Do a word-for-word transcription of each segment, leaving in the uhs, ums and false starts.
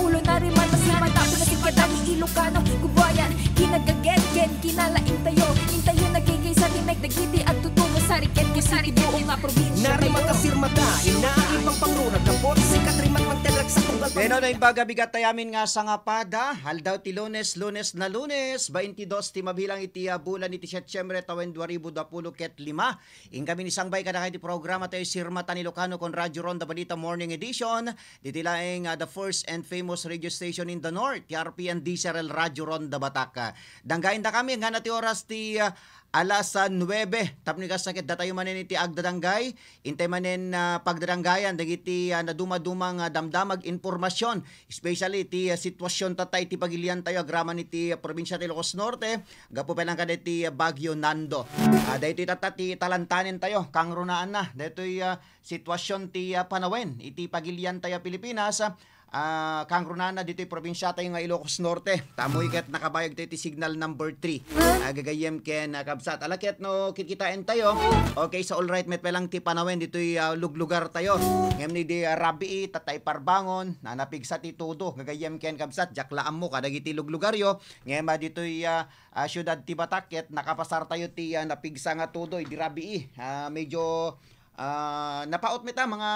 Nariman, mas naman tapo na singkatan ni Ilocano, kubuayan, kinagagetgen, kinalaing tayo, intayo nagiging sa timek, dagiti agtutubo, sariket, ket sariket, buong nga probinsya. Nariman tayo. Kasirmata, ina, ipang pangruna, kapot, sikat, rimat, mangterak sa tunggal. Deno na imbaga bigat tayamin nga sangapada, aldaw ti Lunes, Lunes na Lunes, baintidos ti mabilang iti, ah, bulan iti Setyembre, tawen dua ribu dua puluh ket lima. Inkami ni sangbay kadakayo ti programa tayo, Sirmatan Ilocano, kon Radyo Ronda Balita Morning Edition. Ditoy laeng, ah, the first and famous radio station in the North, T R P and D C R L Radyo Ronda Batak. Ah, danggayen dakami, ngana ti oras ti, ah, alas, ah, nuebe. Tapno kasta ket datayo manen iti agdadanggay. Intay manen, ah, pagdadanggayan dagiti, ah, nadumaduma nga damdamag, impormasyon, especially ti, ah, sitwasyon tatta iti pagilian tayo agraman iti, ah, probinsia ti Ilocos Norte. Gapu pay lang kadagiti, ah, Bagyo Nando. Ah, daytoy tatta ti talantanen tayo, kangrunaanna. Daytoy, ah, sitwasyon ti, ah, panawen iti pagilian tayo Pilipinas, ah, kangrunaanna ditoy probinsia tayo nga Ilocos Norte. Tamoy ket nakabayag tayo ti signal number three. Ah, gagayyem ken, ah, kabsat. Ala ket no kikitaen tayo, okay, so all right, met pay lang ti panawen ditoy, ah, luglugar tayo. Ngem ni di, ah, rabii, tatta iparbangon, na napigsa ti tudo. Gagayyem ken kabsat, diak la ammo kadagiti luglugaryo. Ngem, ah, ditoy, ah, ah, siudad ti Batak ket nakapasar tayo ti, ah, napigsa nga tudo idi rabii. Ah, medyo, ah, napaut met a mga,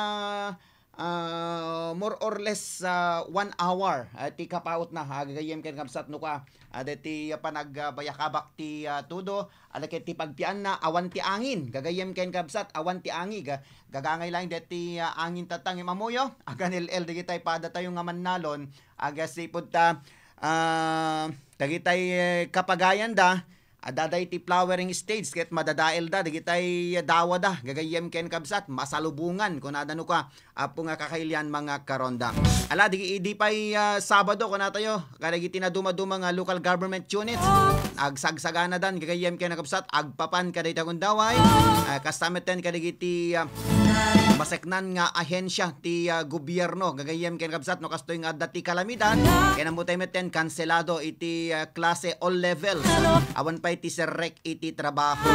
ah, more or less, ah, one hour, ah, ti kapautna. Ah, gagayyem ken kabsat no ka, ah, deti, ah, panagbayakabak ti, ah, tudo. Ala ket ti pagpianna, awan ti angin. Gagayyem ken kabsat, awan ti angin. Ga-, gagangay laeng deti, ah, angin tatta ngem ammoyo. Agan el-el dagitay pada tayo nga mannalon. Aga sipud ta, ah, dagitay, eh, kapagayanda, adda iti flowering stage ket madadaelda dagitay dawada, gagayyem ken kabsat, masalubongan, kunada no ka, apo nga kakailian, mga karonda. Ala, di, di pay, ah, Sabado, kunatayo, kadagiti nadumaduma nga local government units, agsagsaganadan, gagayyem ken kabsat, agpapan kadagiti agundaway, ah, kasta metten kadagiti, ah, maseknan nga ahensya ti, ah, gobierno. Gagayyem ken kabsat, no kastoy nga adda ti kalamidad, ken ammo tayo metten kanselado iti, ah, klase all levels. Awan pay ti serrek iti trabaho.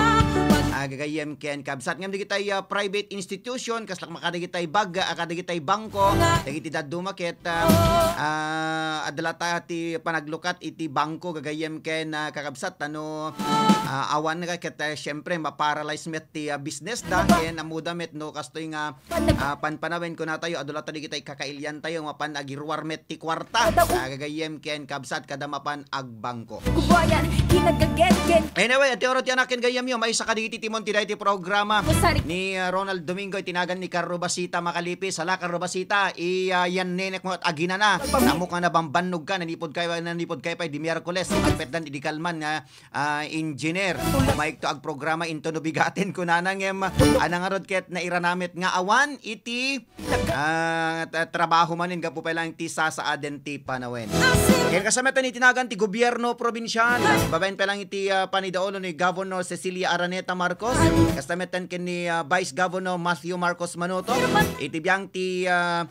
Ah, gagayyem ken kabsat. Ngem dagitay, ah, private institution, kas la kadagitay bag-, ah, kadagitay bangko, dagiti dadduma ket, ah, ah, adda latta ti panaglukat iti bangko, gagayyem ken, ah, kakabsat, ta no, ah, awan nga ket, ah, siyempre, maparalyze met ti, ah, business da, ken ammoda met no kastoy nga, ah, panpanawen kunatayo, adu latta dagitay kakailian tayo, mapan agiruar met ti kuarta. Ah, gagayyem ken kabsat, kada mapan agbangko. Kubuayan, kinagagetgen. Anyway, iti oro ti anak ken gayyemyo, maysa kadagiti timon ti daytoy programa ni, ah, Ronald Domingo, itinagan ni Carlo Basita Makalipis. Ala, Carlo Basita, i, ah, yan nenek mo at aginana. Ammok nga nabambannog ka, nanipod kayo, nanipod kayo pay di Miyerkules. Agpetdan idi kalman nga, ah, engineer. Maikto agprograma into no bigaten kunana ngem, ah, nangarod ket nairanamet nga awan iti, ah, ta-, trabaho manen gapu pay lang ti sasaaden ti panawen. Ken kasta metten itinagan ti gobierno probinsial, babaen pay lang iti, ah, panidaolo ni Governor Cecilia Araneta Marcos, kasta metten ken ni, ah, Vice Governor Matthew Marcos Manuto, iti biang ti, ah,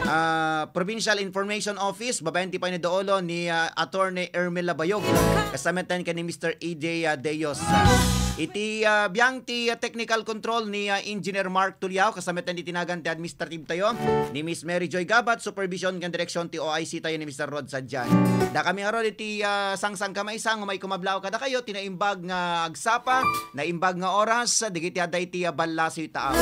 ah, Provincial Information Office, babaen ti panidaolo ni, ah, Attorney Ermel Labayog, kasta metten ken ni Mister A J, ah, Deos. Iti, ah, biang ti, ah, technical control ni, ah, Engineer Mark Tuliao, kasta metten itinagan ti administrative tayo ni Miss Mary Joy Gabat, supervision ken direksyon ti O I C tayo ni Mister Rod Sadian. Dakami ngarud iti, ah, sangsangkamaysa nga umay kumablaw kadakayo, ti naimbag nga agsapa, naimbag nga oras, dagiti adda iti, ah, ballasi taam.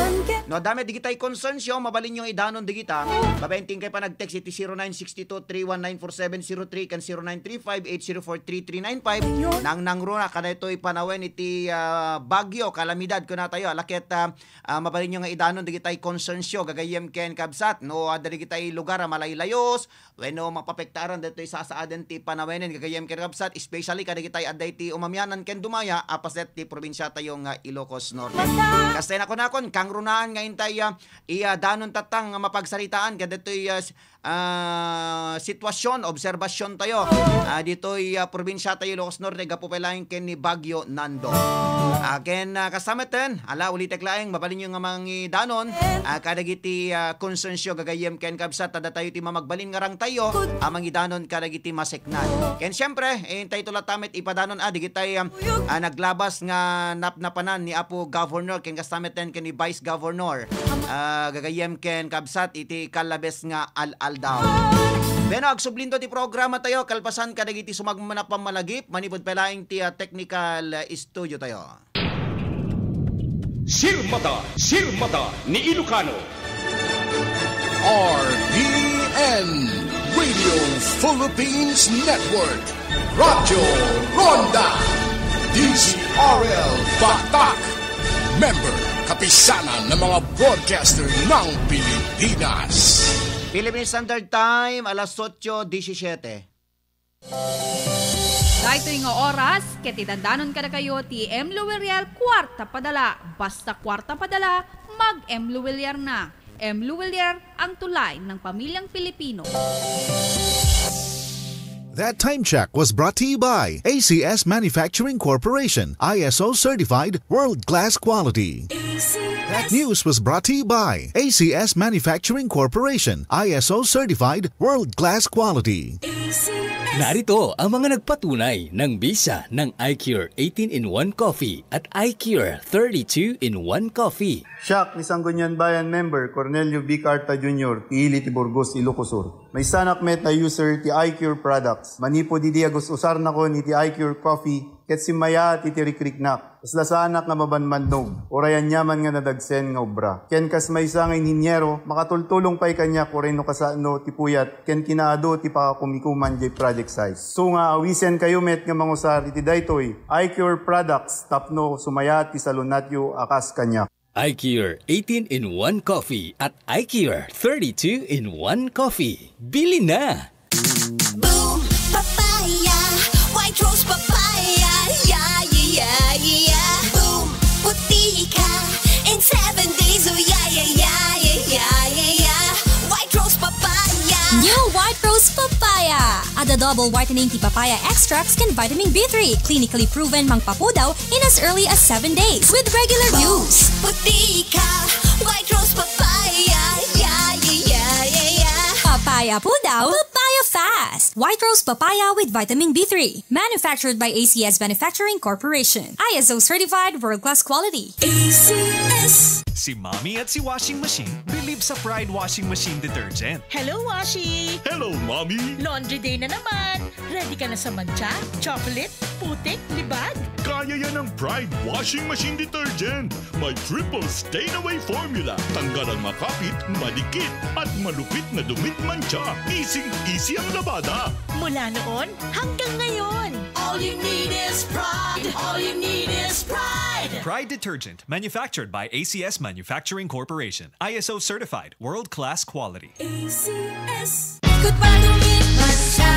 No adda met dagitay concernsyo, mabalinyo nga idanon dagita. Babaen ti inkay panag-text iti zero nine six two three one nine four seven zero three ken zero nine three five eight zero four three three nine five. Ayun. Nangnangruna kadaytoy panawen iti, ah, bagyo, kalamidad, kunatayo. Ala ket, ah, ah, mabalinyo nga idanon dagitay concernsyo, gagayyem ken kabsat, no adda dagitay lugar a malaylayos, wenno mapapektaran daytoy sasaaden ti panawenen, gagayyem ken kabsat, especially kadagitay adda iti umamianan ken dumaya a paset ti probinsia tayo nga Ilocos Norte. Kasta nakunakon, kangrunaan nga intay, ah, iya danon tatta nga mapagsaritaan kadaytoy, ah, s-, ah, sitwasyon, obserbasyon tayo, ah, ditoy, ah, probinsia tayo Ilocos Norte, gapu pay laeng ken ni Bagyo Nando. Aken, ah, kasta metten, ala, ulitek laeng, mabalinyo nga mangidanon, ah, kadagiti, ah, concernsyo, gagayyem ken kabsat, ta datayo ti mamagbalin nga rangtayo a mangidanon kadagiti maseknan. Ken siempre, eh, intay to latta met ipadanon, ah, dagitay, ah, ah, naglabas nga napnapanan ni Apo Governor ken kasta metten ken ni Vice Governor. Ah, gagayyem ken kabsat iti kallabes nga al-aldaw. Ken agsublinto ti programa tayo, kalpasan kadagiti sumagmamano a pammalagip, manipud pay laeng ti, ah, technical, ah, studio tayo. Sirmata, Sirmata ni Ilocano. R P N, Radio Philippines Network, Radyo Ronda, D Z R L Batak, member, kapisanan ng mga broadcaster ng Pilipinas. Philippine Standard Time, alas otso disisiete. Daytoy nga oras, ket idandanon kadakayo ti M Luwirier Kuarta Padala. Basta kuarta padala, mag-M Luwirier na. M Luwirier, ang tulay ng pamilyang Pilipino. That time check was brought to you by A C S Manufacturing Corporation, I S O certified, world-class quality. That news was brought to you by A C S Manufacturing Corporation, I S O certified, world-class quality. Narito ang mga nagpatunay ng bisa ng iCure eighteen-in-one Coffee at iCure thirty-two-in-one Coffee. Siak, ni Sangguniang Bayan member, Cornelio B. Carta Junior, ti ili ti Burgos, Ilocos Sur. Maysanak met a user ti iCure products. Manipud idi agus-usarnakon iti iCure Coffee, ket simmayaat iti rikriknak. Kasla saanak nga mabanbannog, uray aniaman nga nadagsen nga obra. Ken kas maysa nga inhiniero, makatultulong pay kaniak uray no kasano ti puyat ken kinaadu ti pakakumikuman jay project site. Isu nga awisenkayo met nga mangusar iti daytoy iCure products tapno sumayaat ti salunatyo a kas kaniak. iCure eighteen-in-one Coffee at iCure thirty-two-in-one Coffee. Bili na! Boom Papaya, White Rose Papaya, yeah, yeah, yeah, yeah. Boom, puti ka in seven days, oh yeah, yeah, yeah, yeah, yeah, yeah, yeah. White Rose Papaya. New White Rose Papaya. Adda double whitening ti papaya extracts ken vitamin B three, clinically proven mangpapudaw in as early as seven days with regular use. Puti ka, White Rose Papaya, yeah, yeah, yeah, yeah, yeah. Papaya pudaw, papaya fast. White Rose Papaya with vitamin B three. Manufactured by A C S Manufacturing Corporation. I S O certified, world-class quality. A C S. Si Mommy at si Washing Machine believe sa Pride Washing Machine Detergent. Hello, Washi! Hello, Mommy! Laundry day na naman! Ready ka na sa mantsa, chocolate, putik, libag? Kaya yan ng Pride Washing Machine Detergent. May triple stain away formula. Tanggal ang makapit, madikit, at malupit na dumit mantsa. Easy-easy ang labada. Mula noon hanggang ngayon. All you need is Pride. All you need is Pride. Pride Detergent, manufactured by A C S Manufacturing Corporation. I S O certified, world-class quality. A C S. Ikot pa, dumit mantsa.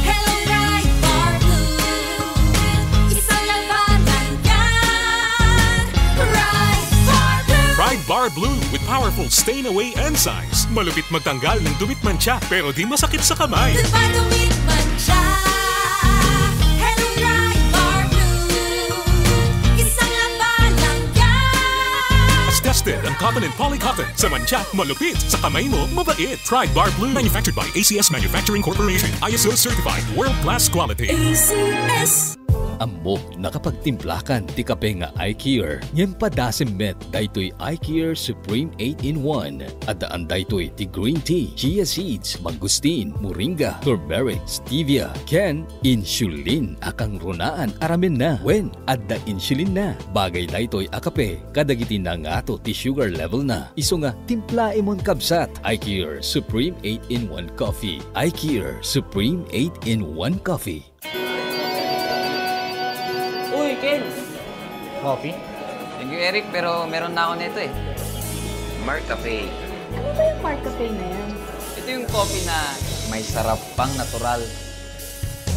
Hello, Pride Bar Blue. Isang labanan yan. Pride Bar Blue. Pride Bar Blue with powerful stain away enzymes. Malupit magtanggal ng dumit mantsa, pero di masakit sa kamay. Ikot pa, dumit mantsa. Hello, Pride Bar Blue. Isang labanan yan. Tested ang cotton and poly cotton. Sa mantsa, malupit. Sa kamay mo, mabait. Pride Bar Blue. Manufactured by A C S Manufacturing Corporation. I S O certified. World class quality. A C S. Ammok, nakapagtimplakan ti kape nga iCare. Ngem padasem met daytoy iCare Supreme eight-in-one. Addaan daytoy ti green tea, chia seeds, mangosteen, moringa, turmeric, stevia, ken insulin a kangrunaan a ramenna. Wen, adda insulinna. Bagay daytoy a kape kadagiti nangato ti sugar levelna. Isu nga, timplaemon, kabsat. iCare Supreme eight-in-one Coffee. iCare Supreme eight-in-one Coffee. Uy, Ken! Coffee? Thank you, Eric, pero meron na ako nito eh. Marcafe. Ano ba yung Marcafe na yan? Ito yung coffee na may sarap pang natural.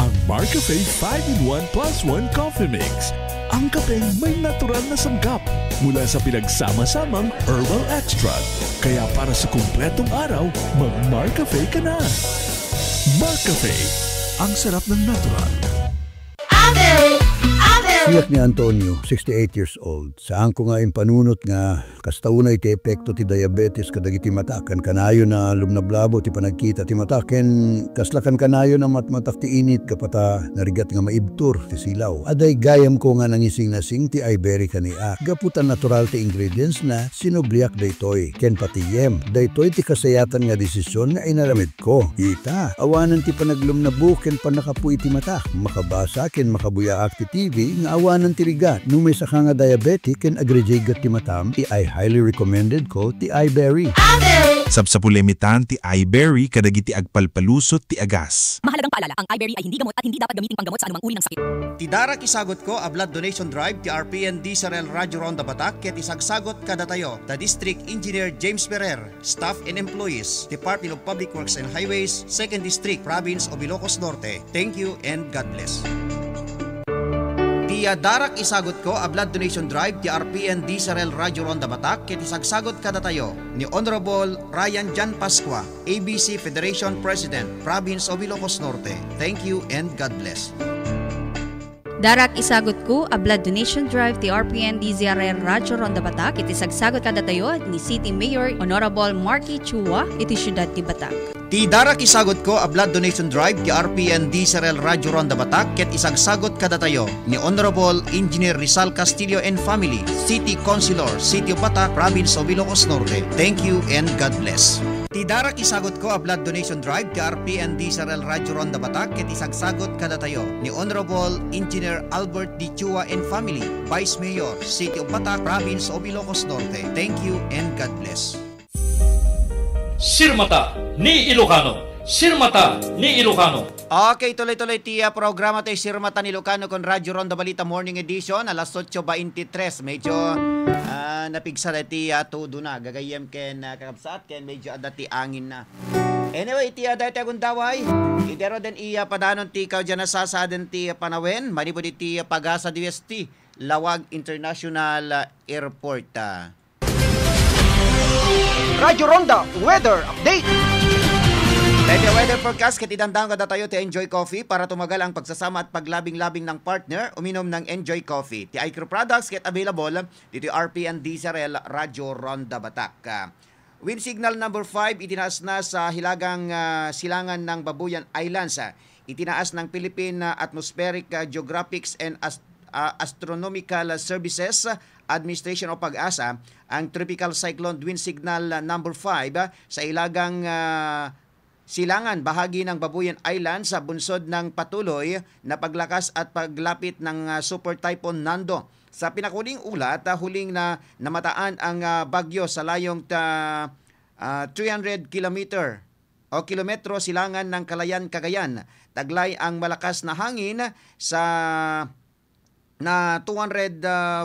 Ang Marcafe five-in-one plus one Coffee Mix. Ang kapeng may natural na sangkap mula sa pinagsama-samang herbal extract. Kaya para sa kumpletong araw, mag-Marcafe ka na. Marcafe, ang sarap ng natural. Ate! Ate! Siak ni Antonio, sixty-eight years old. Saanko nga impanunot nga kasta unay ti epekto ti diabetes kadagiti mata. Kankanayon a lumlablabo ti panagkita ti mata ken kasla kankanayon a matmatak ti init gapu ta narigat nga maibtur ti silaw. Adda gayamko nga nangisingnasing ti iBerry kaniak. Gapu ta natural ti ingredients na, sinubliak daytoy ken patiem. Daytoy ti kasayatan nga desisyon nga inaramid ko. Ita, awanen ti panaglumnabo ken pannakapuy ti matak. Makabasa ken makabuyaak ti T V nga awanen ti rigat. No may saka nga diabetic ken agrigigat ti matam, I highly recommended ko ti iBerry. Sapsapulemitan ti iBerry kadagiti agpalpalusot ti agas. Mahalagang paalala, ang iBerry ay hindi gamot at hindi dapat gamiting panggamot sa anumang uri ng sakit. Ti darak isagutko a blood donation drive ti R P N D S R L Radyo Ronda Batak ket isagsagut kadatayo, the District Engineer James Ferrer, staff and employees, Department of Public Works and Highways, Second District, Province of Ilocos Norte. Thank you and God bless. Ti, ah, darak isagutko a blood donation drive ti R P N D S R L Radyo Ronda Batak ket isagsagut kadatayo ni Honorable Ryan Jan Pascua, A B C Federation President, Province of Ilocos Norte. Thank you and God bless. Darak isagutko a blood donation drive ti R P N D Z R L Radyo Ronda Batak iti sagsagut kadatayo ni City Mayor Honorable Marky Chua iti siudad ti Batak. Ti darak isagutko a blood donation drive ti R P N D Z R L Radyo Ronda Batak ket isagsagut kadatayo ni Honorable Engineer Rizal Castillo and family, City Councilor, City of Batak, Province of Ilocos Norte. Thank you and God bless. Ti darak isagutko a blood donation drive ti R P N D Z R L Radyo Ronda Batak ket isagsagut kadatayo ni Honorable Engineer Albert D. Chua and family, Vice Mayor, City of Batak, Province of Ilocos Norte. Thank you and God bless. Sirmata ni Ilocano. Sirmata ni Ilocano. Okay, tuloy-tuloy ti, ah, programa ti Sirmata ni Ilocano ken Radyo Ronda Balita Morning Edition, alas otso baintitres. Medyo, ah, napigsa ti, ah, tudo na. Gagayyem ken, ah, kakabsat, ken medyo adda ti angin na. Anyway, ti, ah, dayta agundaway, idero den iya padanon ti kaudyan a sasaaden ti panawen, manipud iti, ah, Pagasa D S T, Laoag International, ah, Airport, ah. Radyo Ronda Weather Update. Dayta weather forecast ket idandanon kadatayo ti Enjoy Coffee para tumagal ang pagsasama at paglabing-labing ng partner. Uminom ng Enjoy Coffee. Ti Icro products ket available ditoy R P N D S R L Radyo Ronda Batak. Ah, wind signal number five itinaas na sa hilagang, ah, silangan ng Babuyan Islands. Ah, itinaas ng Philippine, ah, Atmospheric, ah, Geographics and Ast-, ah, Astronomical Services Administration o PAGASA ang Tropical Cyclone Wind Signal, ah, number five, ah, sa ilagang, ah, silangan bahagi ng Babuyan Islands sa bunsod ng patuloy na paglakas at paglapit ng, ah, Super Typhoon Nando. Sa pinakahuling ulat, ah, huling na namataan ang, ah, bagyo sa layong ta-, ah, three hundred kilometer o kilometro silangan ng Kalayaan, Cagayan. Taglay ang malakas na hangin sa na two hundred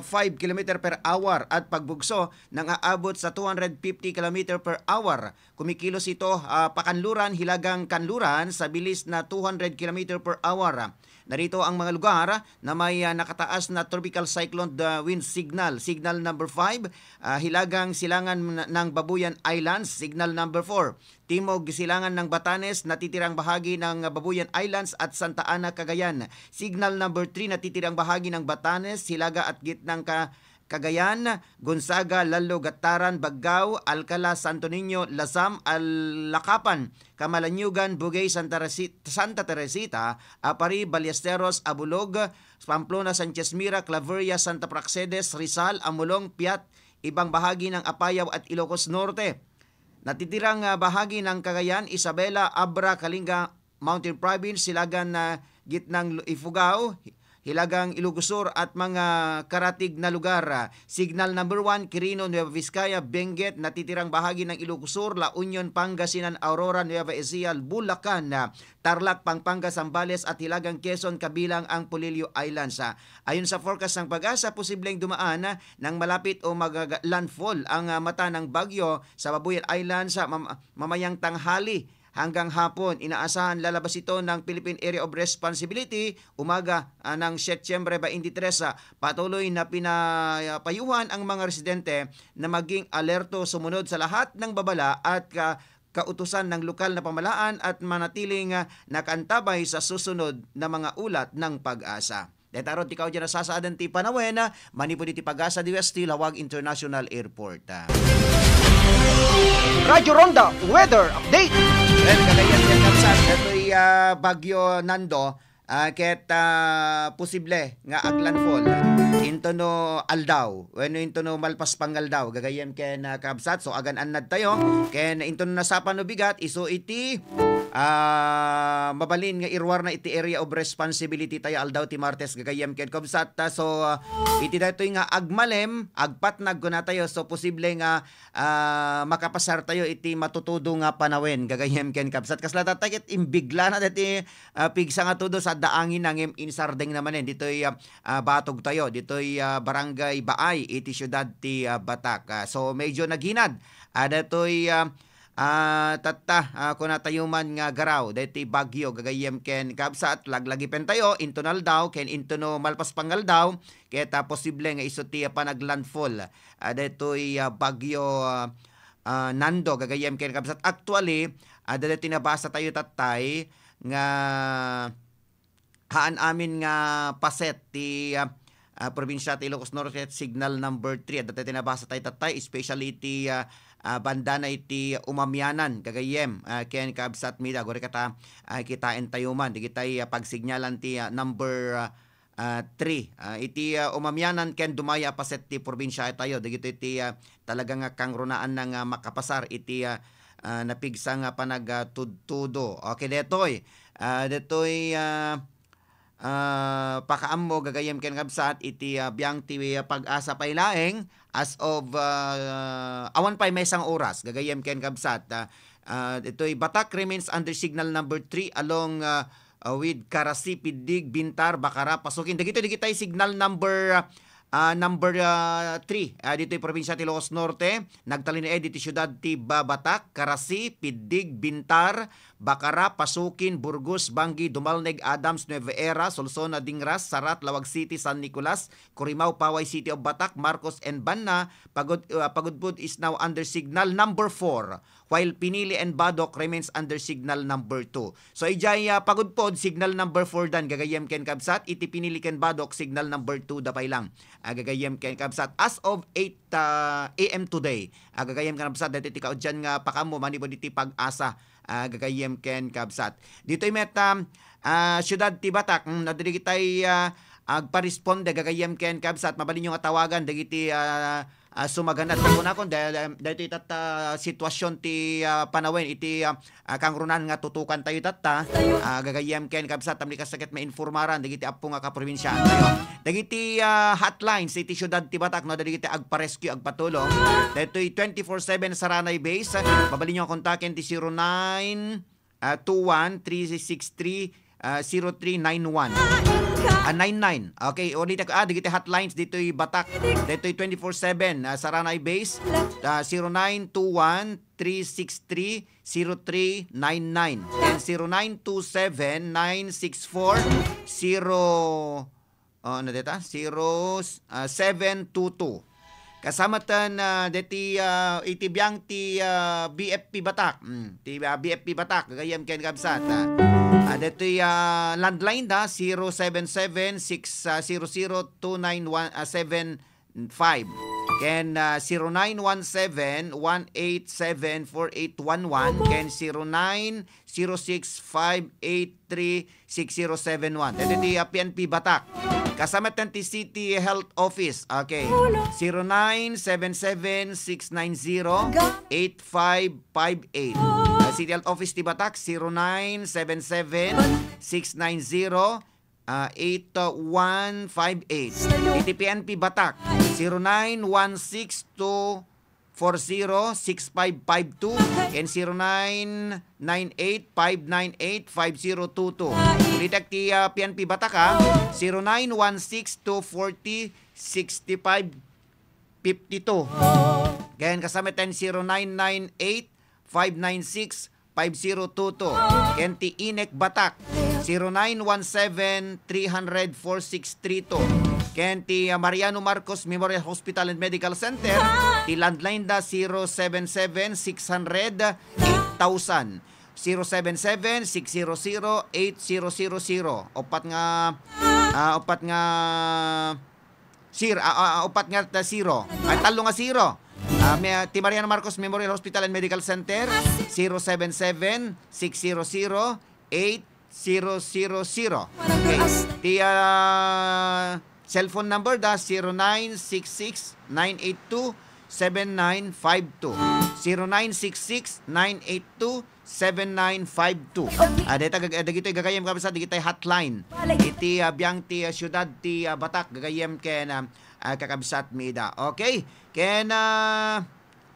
five kilometer per hour at pagbugso nang aabot sa two hundred fifty kilometer per hour. Kumikilos ito, ah, pakanluran hilagang kanluran sa bilis na two hundred kilometer per hour. Narito ang mga lugar na may, ah, nakataas na tropical cyclone, ah, wind signal, signal number five, ah, hilagang silangan n-, ng Babuyan Islands, signal number four. Timog silangan ng Batanes, natitirang bahagi ng Babuyan Islands at Santa Ana, Cagayan. Signal number three, natitirang bahagi ng Batanes, Hilaga at Gitnang Ka-, Cagayan, Gonzaga, Lalo, Gataran, Baggao, Alcala, Santo Niño, Lasam, Alacapan, Camalaniugan, Bugey, Santa Resi-, Santa Teresita, Aparri, Ballesteros, Abulog, Pamplona, Sanchez Mira, Claveria, Santa Praxedes, Rizal, Amulong, Piat, ibang bahagi ng Apayao at Ilocos Norte. Natitirang, ah, bahagi ng Cagayan, Isabela, Abra, Kalinga, Mountain Province, Hilagang, ah, Gitnang Lu-, Ifugao, Hilagang Ilocos Sur at mga karatig na lugar. Ah, Signal number one, Quirino, Nueva Vizcaya, Benguet, natitirang bahagi ng Ilocos Sur, La Union, Pangasinan, Aurora, Nueva Ecija, Bulacan, ah, Tarlac, Pampanga, Zambales at Hilagang Quezon kabilang ang Polillo Islands. Ah, ayon sa forecast ng PAGASA, posibleng dumaan, ah, ng malapit o mag-, landfall ang, ah, mata ng bagyo sa Babuyan Islands sa mam-, mamayang tanghali hanggang hapon. Inaasahan lalabas ito ng Philippine Area of Responsibility umaga, ah, ng Setyembre twenty-three. Ah, patuloy na pinapayuhan ang mga residente na maging alerto sumunod sa lahat ng babala at ka-, kautusan ng lokal na pamahalaan at manatiling, ah, nakaantabay sa susunod na mga ulat ng PAGASA. Deta rod ti kaudyan a sasaaden ti panawen, manipud iti pag-asa di West Hill Hawag International Airport. Radyo Ronda Weather Update. Well, kagayan ken kabsat, datoy, ah, Bagyo Nando, ah, ket, ah, posible nga aglandfall into no aldaw, wenno into no malpas pangaldaw, gagayyem ken, ah, kabsat. So, agan-annad tayo, ken into no nasapa no bigat, isu iti, ah, mabalin nga iruarna iti area of responsibility tayo aldaw ti Martes, gagayyem ken kabsat. Ah, so, ah, iti daytoy nga agmalem, agpatnag kuna tayo, so posible nga ah, makapasar tayo iti matutudo nga panawen, gagayyem ken kabsat. Kasla tatta ket imbiglana dati, ah, pigsa nga tudo sa adda angin ngem insardeng na manen ditoy, ah, ah, batog tayo, ditoy, ah, Barangay Baay, iti siudad ti, ah, Batak. Ah, so, medyo naginad, ah, datoy, ah, ah, tatta, ah, kuna tayo man nga garaw, daytoy bagyo, gagayyem ken kabsat, laglagipen tayo, into naldaw, ken into no malpas pangaldaw, ket, ah, posible nga isu ti, ah, panaglandfall, ah, daytoy, ah, bagyo, ah, ah, Nando, gagayyem ken kabsat. Actually, adda ti nabasa tayo tattay nga haan amin nga paset ti, ah, ah, probinsya ti Ilocos Norte, signal number three. Adda ti nabasa tayo tattay, especially ti, ah, ah, banda na iti Umamianan, gagayyem, ah, ken kabsat mida. Aguri kata, ah, kitaen tayo man. Digitay, ah, pagsignalan ti, ah, number, ah, ah, three. Ah, iti, ah, Umamianan ken dumaya a paset ti probinsya tayo. Dagitoy ti, ah, talaga nga kangrunaanna nga makapasar iti, ah, ah, napigsa nga panagtudtudo. Okay, detoy. Ah, detoy, ah, ah, pakaammo gagayyem ken kabsat iti, ah, biang ti, ah, pag-asa pay laeng as of, ah, awan pay maysa nga oras gagayyem ken kabsat. Ah, ah, detoy Batak remains under signal number three along, ah, ah, with Carasi, Piddig, Bintar, Bacara, Pasukin. Dagitoy, dagitay signal number, ah, number, ah, three, ah, ditoy probinsya ti Ilocos Norte. Nagtalinaed ditoy siudad ti Ba-, Batak, Carasi, Piddig, Bintar, Bacara, Pasukin, Burgos, Banggi, Dumalneg, Adams, Nueva Eras, Solsona, Dingras, Sarat, Laoag City, San Nicolas, Corimao, Paway, City of Batak, Marcos and Banna. Pagud-, ah, Pagudpud is now under signal number four. While Pinili and Badoc remains under signal number two. So, ijay, ah, Pagudpod, signal number four dan, gagayyem ken kabsat, iti Pinili ken Badoc, signal number two da pay lang. Ah, gagayyem ken kabsat, as of eight, ah, A M today. Ah, gagayyem ken kabsat, dati ti kaudyan nga pakaammo, manipud iti pag-asa. Ah, gagayyem ken kabsat. Ditoy met, um, ah, siudad ti Batak, mm, no adda dagitay, ah, agparesponde, gagayyem ken kabsat, mabalinyo nga tawagan dagiti, ah, ah, sumaganad. Kunakon, da-, da-, daytoy tatta sitwasyon ti, ah, panawen iti, ah, ah, kangrunaan nga tutukan tayo tatta. Ah, gagayyem ken kabsat, tapno kasta ket mainformaran dagiti appo nga kaprobinsiaan tayo. Dagiti, ah, hotlines iti siudad ti Batak, no, dagiti agpa-rescue, agpatulong. Daytoy twenty-four seven Saranay base. Mabalinyo nga kontaken ti zero nine, ah, two one three six three, ah, zero three nine one. Ah, nine nine. Okay, ulit ako. Ah, dagiti hotlines ditoy Batak. Ditoy twenty-four seven, ah, Saranay base. Ah, zero nine two one three six three zero three nine nine and zero nine two seven nine six four zero, oh, ano deta? Zero, ah, seven two two. Kasama ten, ah, deti, ah, iti biang ti, ah, B F P Batak. Mm, ti, ah, B F P Batak, gagayyem ken kabsat, ah. Ah, deti, ah, landline da, zero seven seven six zero zero two nine one, ah, seven five. Ken, ah, zero nine one seven one eight seven four eight one one, ken zero nine zero six five eight three six zero seven one. Deti ti, ah, P N P Batak. Kasama ten ti City Health Office. Okay. Zero nine seven seven six nine zero eight five five eight. Ah, City Health Office ti Batak, zero nine seven seven six nine zero, ah, eight one five eight. Iti P N P Batak, zero nine one six two four zero six five five two and zero nine nine eight five nine eight five zero two two. Ulitek ti, ah, P N P Batak, ah, zero nine one six two forty sixty-five fifty-two. Ken kasama ten zero nine nine eight five nine six five zero two two. Ken ti INEC Batak, zero nine one seven three hundred four six three two. Ken ti, ah, Mariano Marcos Memorial Hospital and Medical Center, ti landline da zero seven seven six hundred eight thousand, zero seven seven six zero zero eight zero zero zero. Upat nga Ah, upat nga sir, ah, ah, upat nga ta-, zero. Ay, tallo nga zero. Ah, may, ti Mariano Marcos Memorial Hospital and Medical Center, zero seven seven, six zero zero, eight zero zero zero. Okay. Ti, ah, cellphone number da, zero nine six six, nine eight two, seven nine five two. Zero nine six six, nine eight two, seven nine five two. Ah, deta gag-, dagitoy gagayyem, kabsat, dagitoy hotline. Iti, ah, biang ti, ah, siudad ti, ah, Batak, gagayyem ken, ah, ah, kakabsat mi ida. Okay? Ken, ah,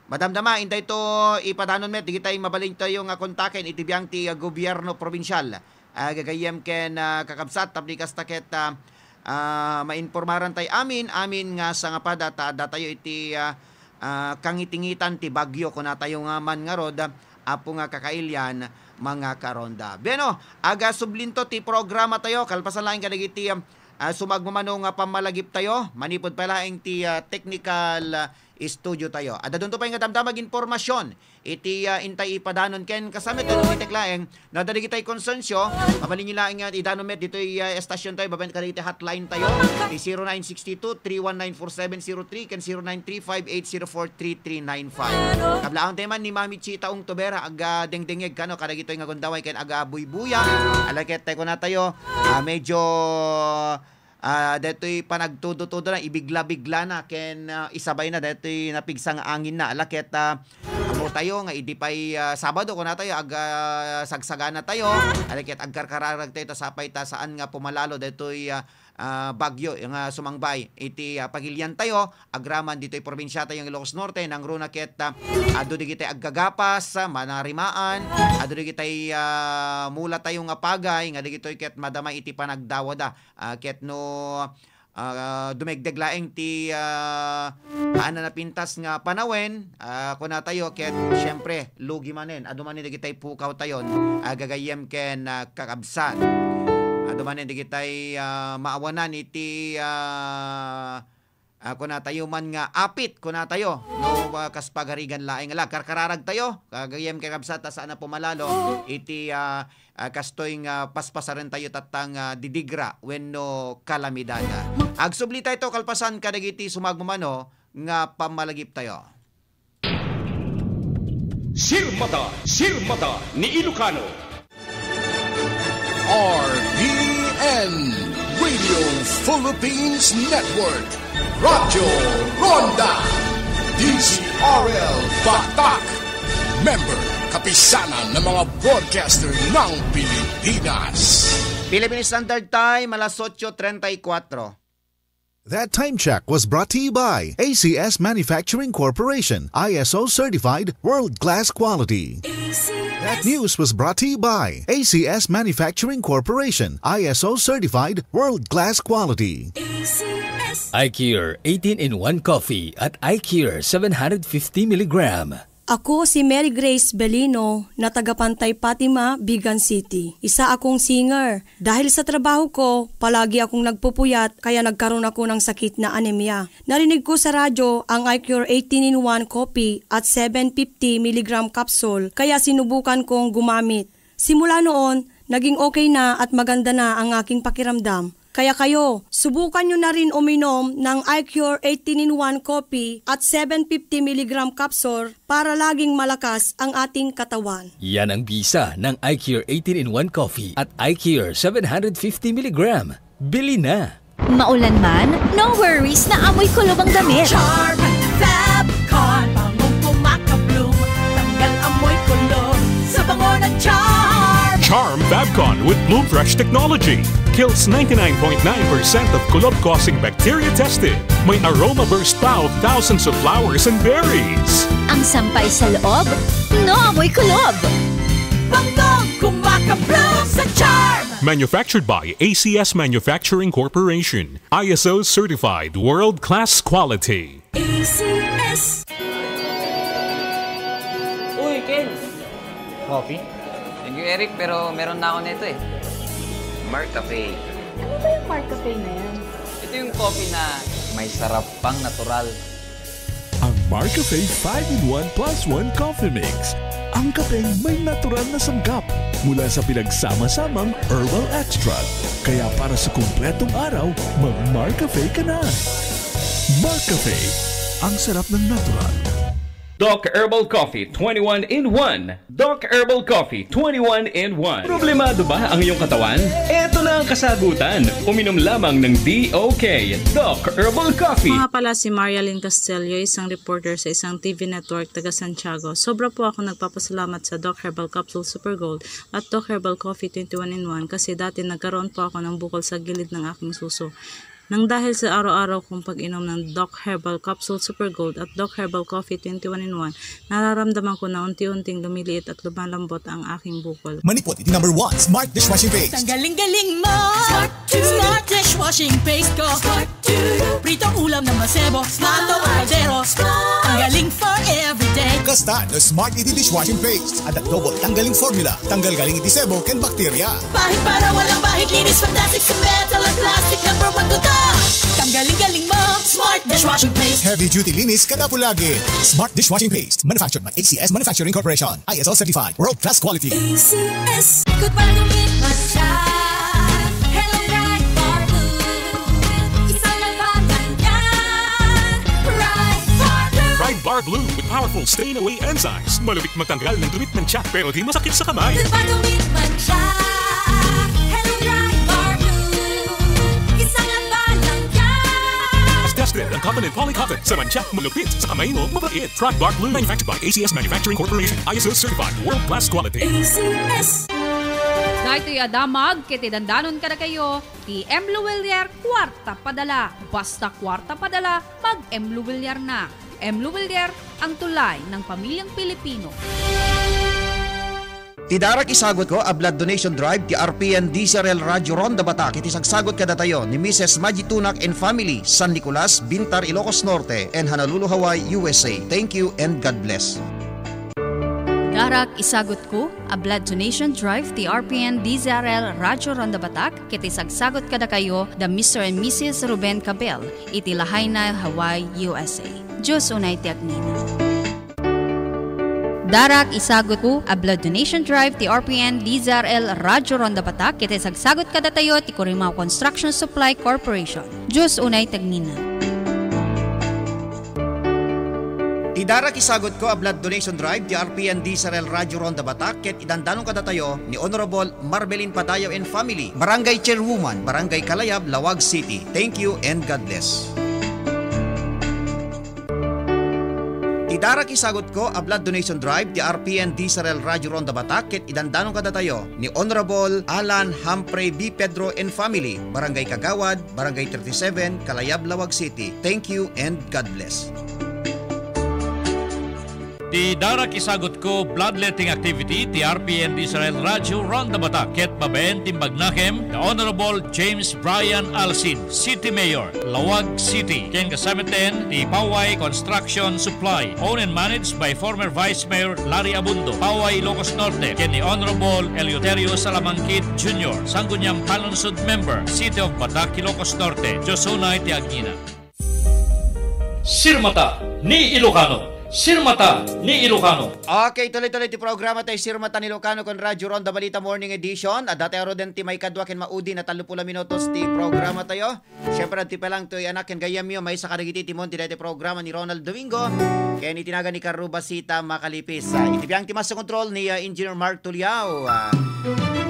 madamdama, intay to ipadanon met, digitay mabalin tayo nga kontaken iti biang ti, ah, gobierno probinsial. Ah, gagayyem ken, ah, kakabsat, tapno kasta ket, ah, ah, mainpormaran tay amin, amin nga sangapada ta adda tayo iti, ah, ah, kangitingitan ti bagyo, kuna tayo nga man ngarud, Apo nga kakailian, mga karonda. Bueno, aga sublinto ti programa tayo, kalpasan laeng kadagiti, ah, sumagmamano nga pammalagip tayo, manipud pay laeng ti, ah, technical, ah, studio tayo. Adda dunto pay nga damdamag impormasyon iti, ah, intay ipadanon ken kasamet, ano, itek laeng, no, adda dagitay konsensyo, mabalin laeng nga idanon met ditoy, ah, estasyon tayo, babaen kadagiti hotline tayo, ti zero nine six two, three one nine four seven zero three ken zero nine three five eight zero four three three nine five. Kablaang tayo man ni Mami Chita Ong Tubera, aga dengdengeg kano, kadagitoy nga gundaway ken aga buybuya. Ala ket tayo kuna tayo, ah, medyo, ah, detoy panagtudo-tudo na, ibigla-bigla na, ken, ah, isabay na detoy napigsa nga angin na. Ala ket, ah, ammo tayo nga idi pay, ah, Sabado, kuna tayo, aga sagsagana tayo. Ala ket agkarkararag tayo, ta sapay ta saan nga pumalalo detoy, ah, ah, bagyo nga sumangbay iti, ah, pagilian tayo, agraman ditoy probinsia tayo nga Ilocos Norte, nangruna ket, ah, adu digitay aggagapas, ah, manarimaan, adu digitay, ah, mula tayo nga pagay, nga digitoy ket madama iti panagdawada. Ah, ket no, ah, dumegdeg laeng ti, ah, haan a napintas nga panawen, ah, kuna tayo, ket, siyempre, lugi manen. Adu manen dagitay pukaw tayon, ah, gagayyem ken, ah, kakabsat. Adu manen dagitay, ah, maawanan iti, ah, ah, kuna tayo man nga apit, kuna tayo. No, ah, kas pagarigan laeng. Ala, karkararag tayo, gagayyem ken kakabsat, ta saan a pumalalo iti, ah, ah, kastoy nga paspasaren tayo tatta nga didigra wenno kalamidad. Agsubli tayo kalpasan kadagiti sumagmamano nga pammalagip tayo. Sirmata, Sirmata ni Ilocano. R P N, Radio Philippines Network, Radyo Ronda, D Z R L Batak, member, Kapisanan ng mga Broadcaster ng Pilipinas. Philippine Standard Time, alas otso treinta y cuatro. That time check was brought to you by A C S Manufacturing Corporation, I S O certified, world-class quality. That news was brought to you by A C S Manufacturing Corporation, I S O certified, world-class quality. I Cure eighteen-in-one Coffee at I Cure seven hundred fifty milligram. Ako si Mary Grace Belino na taga Pantay Fatima, Vigan City. Isa akong singer. Dahil sa trabaho ko, palagi akong nagpupuyat kaya nagkaroon ako ng sakit na anemia. Narinig ko sa radyo ang I Cure eighteen-in-one Coffee at seven fifty milligram capsule kaya sinubukan kong gumamit. Simula noon, naging okay na at maganda na ang aking pakiramdam. Kaya kayo, subukan nyo na rin uminom ng I Cure eighteen-in-one Coffee at seven fifty milligram capsule para laging malakas ang ating katawan. Yan ang bisa ng I Cure eighteen-in-one Coffee at I Cure seven hundred fifty milligram. Bili na! Maulan man, no worries na amoy kulob ang damit. Charm Fab Con, bangong kumaka-bloom. Tanggal amoy kulob sa bango ng Charm. Charm Fabcon with Bloom Fresh technology kills ninety-nine point nine percent of kulob-causing bacteria tested. May aroma burst pa of thousands of flowers and berries. Ang sampay sa loob, no amoy kulob. Bangong kumaka-bloom sa Charm. Manufactured by A C S Manufacturing Corporation. I S O certified world-class quality. A C S. Uy, Ken! Coffee? Thank you, Eric, pero meron na ako nito eh. Mark Cafe. Ano ba yung Mark Cafe na yan? Ito yung coffee na may sarap pang natural. Ang Mark Cafe five-in-one plus one Coffee Mix. Ang kapeng may natural na sangkap. mula sa pinagsama-samang herbal extract. Kaya para sa kumpletong araw, mag-Marcafe ka na. Marcafe, ang sarap ng natural. Doc Herbal Coffee twenty-one in one. Doc Herbal Coffee twenty-one in one. Problemado ba ang iyong katawan? Eto na ang kasagutan. Uminom lamang ng D O K, Doc Herbal Coffee. Mga pala si Marialyn Castillo, isang reporter sa isang T V network taga Santiago. Sobra po ako nagpapasalamat sa Doc Herbal Capsule Super Gold at Doc Herbal Coffee twenty-one in one kasi dati nagkaroon po ako ng bukol sa gilid ng aking suso. Nang dahil sa araw-araw kong pag-inom ng Doc Herbal Capsule Super Gold at Doc Herbal Coffee twenty-one in one, nararamdaman ko na unti-unting lumiliit at lumalambot ang aking bukol. Manipot iti number one, Smart Dishwashing Paste. Tanggaling galing mo! Smart, Smart dishwashing paste ko. Smart, pritong ulam na masebo. Smart o kaldero. Smart. Tanggaling for everyday. Kasta no Smart iti dishwashing paste. Adda double tanggaling formula. Tanggal galing iti sebo ken bakterya. Bahid para walang bahid, linis, fantastic sa metal at plastic, number one ko to. Tanggaling galing mo, Smart dishwashing paste. Heavy duty linis kada pulagi. Smart dishwashing paste. Manufactured by A C S Manufacturing Corporation. I S O certified. World class quality. A C S. Good pa gumit masya. Hello, Bright Bar Blue. Isang labanan yan. Bright Bar Blue. Bright Bar Blue with powerful stain away enzymes. Malupit magtanggal ng dumi ng tiyak, pero di masakit sa kamay. Nagpatawid man siya. Hello, Bright Bar Blue. Isang labanan yan. Mas tested ang cotton and poly cotton. Sa mantsa, malupit. Sa kamay mo, mabait. Bright Bar Blue. Manufactured by A C S Manufacturing Corporation. I S O certified. World class quality. A C S. Daytoy a damag ket idandanon kadakayo ti M Luwilier Kuarta Padala. Basta kuarta padala, mag-M Luwilier na. M Luwilier, ang tulay ng pamilyang Pilipino. Ti darak isagut ko a blood donation drive ti R P N D Z R L Radyo Ronda Batak iti sagsagut kadatayo ni Missus Maji Tunak and family, San Nicolas, Bintar, Ilocos Norte, and Honolulu, Hawaii, U S A. Thank you and God bless. Darak isagut ko a blood donation drive ti R P N D Z R L Radyo Ronda Batak ket isagsagut kadakayo da Mister and Missus Ruben Cabel iti Lahaina, Hawaii, U S A. Dios unay ti agnina. Darak isagut ko a blood donation drive ti R P N D Z R L Radyo Ronda Batak ket isagsagut kadatayo ti Corimao Construction Supply Corporation. Dios unay ti agnina. Ti darak isagut ko a blood donation drive ti R P N D Z R L Radyo Ronda Batak ket idandanon kadatayo ni Honorable Marbelin Padayaw and family, Barangay Chairwoman, Barangay Kalayab, Laoag City. Thank you and God bless. Ti darak isagut ko a blood donation drive ti R P N D Z R L Radyo Ronda Batak ket idandanon kadatayo ni Honorable Alan Humphrey B. Pedro and family, Barangay Kagawad, Barangay thirty-seven, Kalayab, Laoag City. Thank you and God bless. Ti darak isagut ko bloodletting activity ti R P N D Z R L Radyo Ronda Batak ket babaen ti imbagnakem da Honorable James Brian Alcid, City Mayor, Laoag City, ken kasamiten ti Paway Construction Supply, owned and managed by former Vice Mayor Larry Abundo, Paway, Ilocos Norte, ken ni Honorable Eleuterio Salamangkit Junior, Sangguniang Panlunsod Member, City of Batak, Ilocos Norte. Dios unay ti agnina. Sirmata ni Ilocano. Sirmata ni Ilocano. Okay, tuloy-tuloy ti programa tayo, Sirmata ni Ilocano, kon Radyo Ronda Balita Morning Edition. Adda tayo ruden ti maikadua ken maudi na tallo puluh minutos ti programa tayo. Siyempre, adda pay lang toy anak ken gayyemyo, maysa kadagiti timon ti daytoy programa ni Ronald Domingo ken iti nagan ni Carlo Basita Makalipis. Ah, iti biang ti master control ni, ah, Engineer Mark Tuliao. Ah,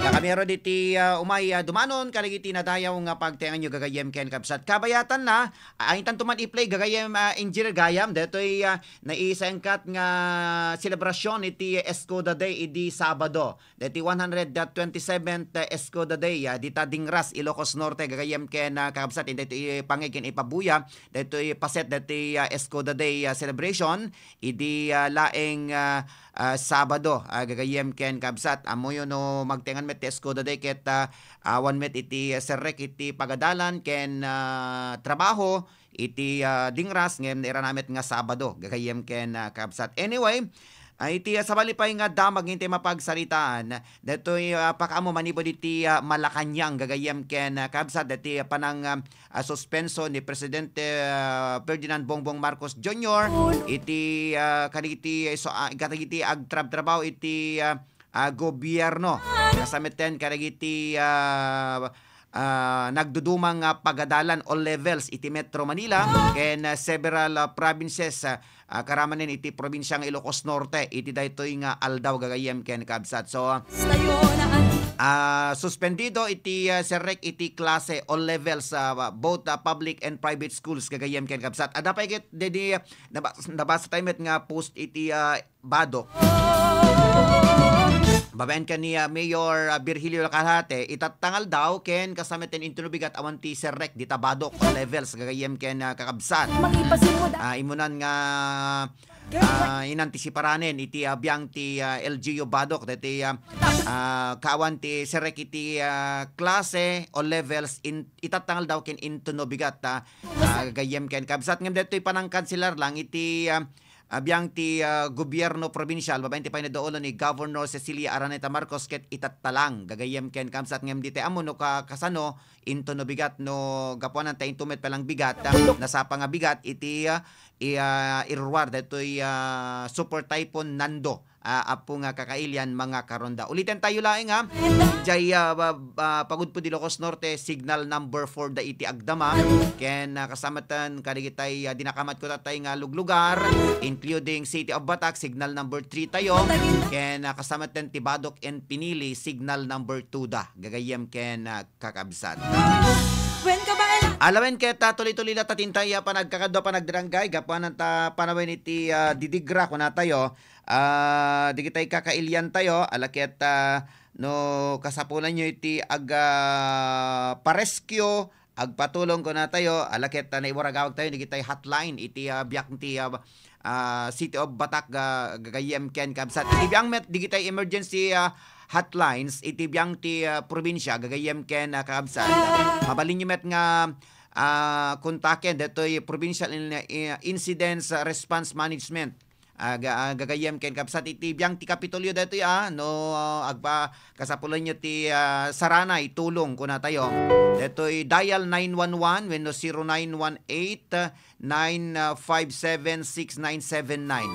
kami aro diti, ah, umay, ah, dumanon kadagiti nadayaw nga pagtaenganyo gagayyem ken kabsat. Kabayatan na, ah, intanto man i-play gagayyem, ah, Engineer gayam, daytoy, ah, naisengkat nga selebrasyon iti Escoda Day idi Sabado. Daytoy one hundred twenty-seventh Escoda Day, ah, dita Dingras, Ilocos Norte, gagayyem ken, ah, kakabsat, daytoy ipangeg ken ipabuya, daytoy paset, daytoy, ah, Escoda Day, ah, celebration, idi, ah, laeng, ah, ah, Sabado, ah, gagayyem ken kabsat. Ammoyo no magtengan met ti Escoda Day ket, ah, awan met iti, ah, serrek iti pagadalan ken, ah, trabaho, iti, ah, Dingras, ngem nairana met nga Sabado, gagayyem ken, ah, kabsat. Anyway, ah, iti, ah, sabali pay nga damag nga intay mapagsaritaan, daytoy, ah, pakaammo manipud iti, ah, Malacañang, gagayyem ken, ah, kabsat, daytoy, ah, panang, ah, ah, suspenso ni Presidente, ah, Ferdinand Bongbong Marcos Junior iti, ah, kadagiti, so, ah, kadagiti agtrabtrabaho iti, ah, ah, gobierno. Kasametten kadagiti, ah, ah, nagdudumang, ah, pagadalan all levels iti Metro Manila ken, ah, several, ah, provinces, ah, ah, karamanen iti probinsia nga Ilocos Norte iti daytoy nga aldaw gagayyem ken kabsat. So, ah, suspendido iti, ah, serrek iti klase all levels, ah, both, ah, public and private schools gagayyem ken kabsat. Adda pay ket dedi, ah, nabas-, nabasa tayo met nga post iti, ah, Badoc. Babaen ken ni, ah, Mayor, ah, Virgilio Lacalate, itattangal daw ken kasametten intuno bigat awan ti serrek dita Badoc all levels gagayyem ken, ah, kakabsat. Mangipasin mo da- Ah, imunan nga, ah, inantisiparanen iti, ah, biang ti, ah, L G U Badoc, dati, ah, ah, kaawan ti serrek iti, ah, klase all levels in, itattangal daw ken intuno bigat, ah, ah, gagayyem ken kabsat. Ngem detoy panangkanselar lang iti, ah, ah, biang ti, ah, gobierno probinsial, babaen ti panadulo ni Governor Cecilia Araneta Marcos ket itattalang gagayyem ken kabsat ngem di tay ammo no ka-, kasano intuno bigat no gapuanan ta intumet palang bigat, ah, nasapa nga bigat iti, ah, i-, ah, iruruar daytoy, ah, Super Typhoon Nando, ah, apo nga kakailian mga karonda. Uliten tayo laeng, ah, jay, ah, ba-, ba-, pagudpud Ilocos Norte, signal number four da iti agdama. Ken, ah, kasametten kadagitay, ah, dinakamat ko tatay nga luglugar, including City of Batac, signal number three tayo. Ken, ah, kasametten ti Badoc and Pinili, signal number two da. Gagayyem ken, ah, kakabsat. Wen ka ba, Ella? Alawen ket, ah, tuloy-tuloy la ta tintay, ah, panagkakadua, panagdiranggay, gapuanan ta panawen iti, ah, didigra, kuna tayo. Ah, digitay kakailian tayo, ala ket, ah, no kasapulanyo iti ag-, ah, pa-rescue, agpatulong kuna tayo, ala ket, ah, naiburagawag tayo, digitay hotline, iti, ah, biag ti, ah, ah, City of Batac, ga-, gagayyem ken kabsat. Iti biang met, digitay emergency, ah, hotlines, iti biang ti, ah, probinsia, gagayyem ken, ah, kabsat. Mabalinyo met nga, ah, kontaken, detoy Provincial In-, ah, Incidents, ah, Response Management. Ah, ga-, ah, gagayyem ken kabsat iti biang ti Kapitolyo detoy, ah, no, agpa-, kasapulanyo ti, ah, Saranay, tulong, kuna tayo. Detoy dial nine one one wenno zero nine one eight, nine five seven, six nine seven nine.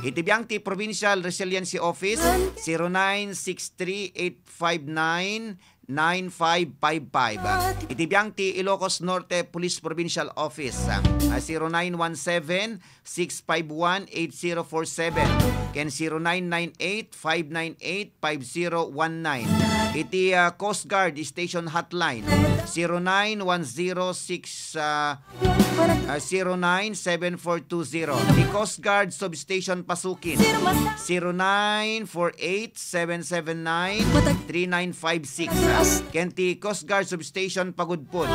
Iti biang ti Provincial Resiliency Office, zero nine six three eight five nine, nine five five five. Iti biang ti Ilocos Norte Police Provincial Office, ah, zero nine one seven, six five one, eight zero four seven, ken zero nine nine eight, five nine eight, five zero one nine. Iti, ah, Coast Guard Station Hotline, zero nine one zero six, ah, ah, zero nine seven four two zero. Iti Coast Guard Substation Pasukin, zero nine four eight seven seven nine three nine five six. Ken ti Coast Guard Substation Pagudpud,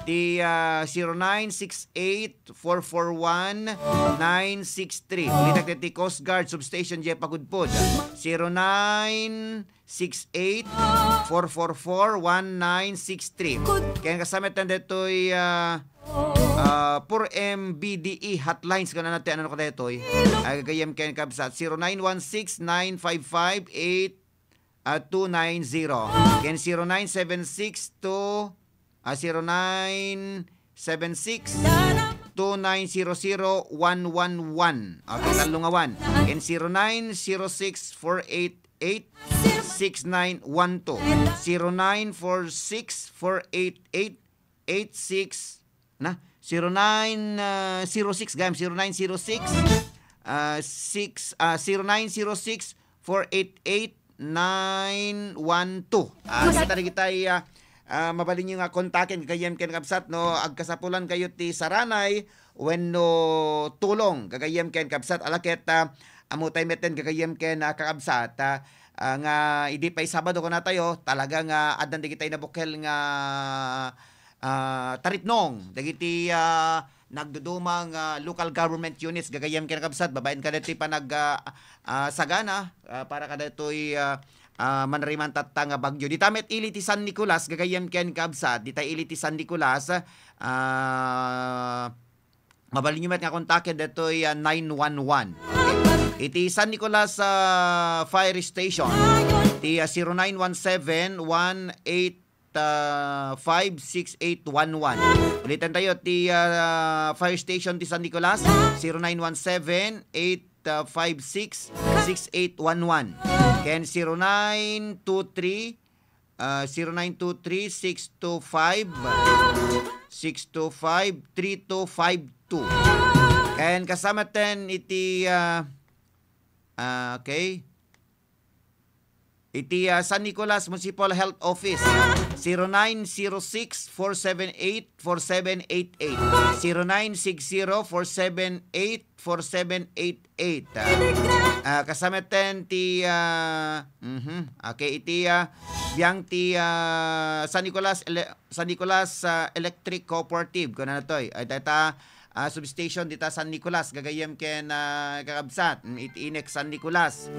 ti, ah, zero nine six eight four four one nine six three. Ulitek ti Coast Guard Substation diay Pagudpud, zero nine six eight four four four one nine six three. Ken kasametten detoy, ah, ah, four M B D E hotlines, kuna ti ano kadetoy. Ay, gagayyem ken kabsat, zero nine one six nine five five eight, ah, two nine zero. Ken zero nine seven six two, ah, zero nine seven six two nine zero zero one one one. Okay, tallo nga one. Ken zero nine zero six four eight eight six nine one two. Zero nine four six four eight eight eight six, na? Zero nine, ah, zero six, gayam, zero nine zero six, ah, six, ah, zero nine zero six four eight eight nine one two. Ah, sa tarigitay, ah, ah, mabalinyo nga kontaken gagayyem ken kabsat, no? Agkasapulankayo ti saranay wenno tulong gagayyem ken kabsat. Ala ket, ah, ammotay metten gagayyem ken, ah, kakabsat, ah, ah, nga idi pay Sabado kunatayo, talaga nga addan dagitay nabukel nga, ah, taripnong dagiti, ah, nagdudumang, ah, local government units gagayyem ken kabsat, babaen kadaytoy panag, ah, ah, sagana, ah, para kadaytoy, ah, ah, manriman tatta nga bagyo. Dita met ili ti San Nicolas gagayyem ken kabsat, dita ili ti San Nicolas, ah, mabalinyo met nga kontaken daytoy, ah, nine one one. Okay? Iti San Nicolas, ah, Fire Station, ti, ah, zero nine one seven one eight, ah, five six eight one one. Ulitan tayo, ti, ah, Fire Station ti San Nicolas, zero nine one seven eight five six six eight one one. Ken zero nine two three, ah, zero nine two three, six two five, six two five, three two five two. Ken kasamaten iti, ah, ah, okay. Iti, ah, San Nicolas Municipal Health Office, zero nine zero six, four seven eight, four seven eight eight. Zero nine six zero, four seven eight, four seven eight eight. Ah, ah, kasamaten ti, ah, mhm, okay, iti, ah, biang ti, ah, San Nicolas Ele-, San Nicolas, ah, Electric Cooperative, kuna natoy. Ay, dayta, ah, substation dita San Nicolas, gagayyem ken, ah, kakabsat, mm, iti Inex San Nicolas.